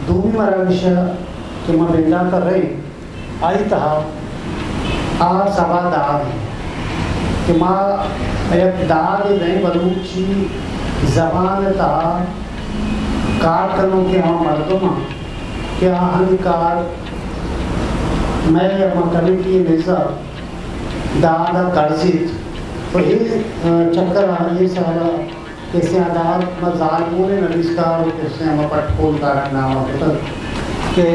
دومی مراگش ءَ کہ ما بندات ءَ رئیں، آئی تہا آ سبا داد انت کہ ما یک داد ءَ دئیں بلوچی زبان ءِ تہا کار کنوکیں ہما مردماں کہ آہانی کار مئے ہما کمیٹی ءِ نزا داد ءَ کرزیت۔ تو اے، آ، چکر ءَ اے سال ءَ کسے ءَ داد ما زالبولیں نبیسکار و کسے ءَ ما پٹ پولکارانی نام ءَ کتگ کہ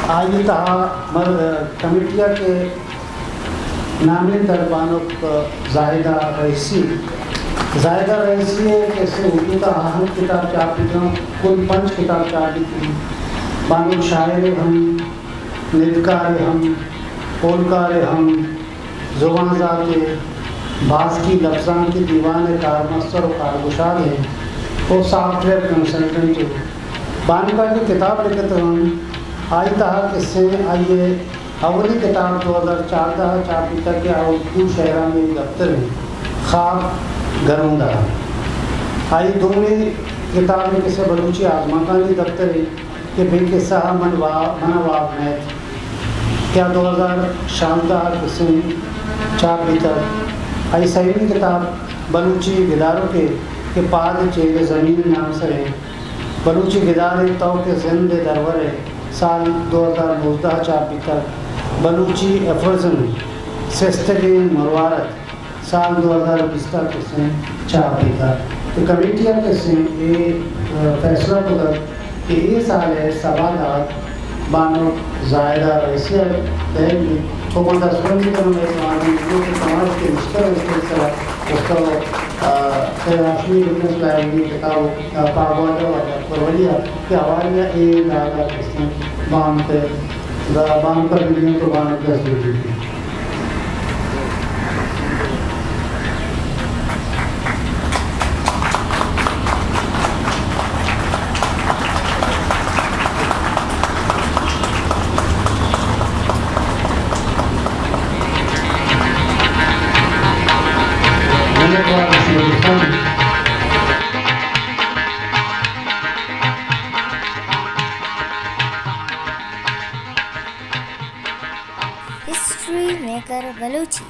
آئی تہا مر-، کمیٹی ءَ کہ نامیں در بانک زاہدہ رئیسی، زاہدہ رئیسی ءِ کسے اردو تہا ہفت کتاب چاپ بیتگ، کل پنچ کتاب چاپ بیتگ۔ بانک شاعرے ہم، ندکارے ہم، پولکارے ہم، زبان زاتے، باسکی لبزانکی دیوان ءِ کارمستر و کارگشادے و سافٹ ویئر کنسلٹنٹے۔ بانک ءَ کہ کتاب لکھتگ انت، آئی تہا کسے، آئی ءِ اولی کتاب دو ہزار چاردہ ءَ چاپ بیتگ کہ آ اردو شعرانی دفتر انت، خواب گروندا۔ آئی دومی کتاب کسے بلوچی آزمانکانی دفتر انت کہ بے کسہ ءَ من وا-، من ءَ واب نیت کہ آ دو ہزار شانزدہ ءَ کسے چاپ بیتگ۔ آئی سیمی کتاب بلوچی گدارکے کہ پاد چیر زمین نامسریں بلوچی گدارے طوق زند ءِ درور ءَ سال دو ہزار نوزدہ ءَ چاپ بیتگ۔ بلوچی افرزم سستگیں مروارت سال دو ہزار بیست ءَ کسے چاپ بیتگ۔ تو کمیٹی ءَ کسے اے، آ، فیصلہ کتگ کہ اے سال ءِ سبا داد بانک زاہدہ رئیسی ءَ دئیگ بیت۔ تو من دستبندی کناں، مئے جوانیں کہ تماش کہ مشکل ءِ سلسلہ استاد، آ، سید ہاشمی ڈفرنس لائبریری کتاب، آ، پاگواجہ واجہ اکبر ولی ءَ کہ حوالہ ءَ اے داد ءَ کسے بانک ءَ، بانک ءَ بہ دئیں تو بانک دست بہ بیت۔ History maker Balochi.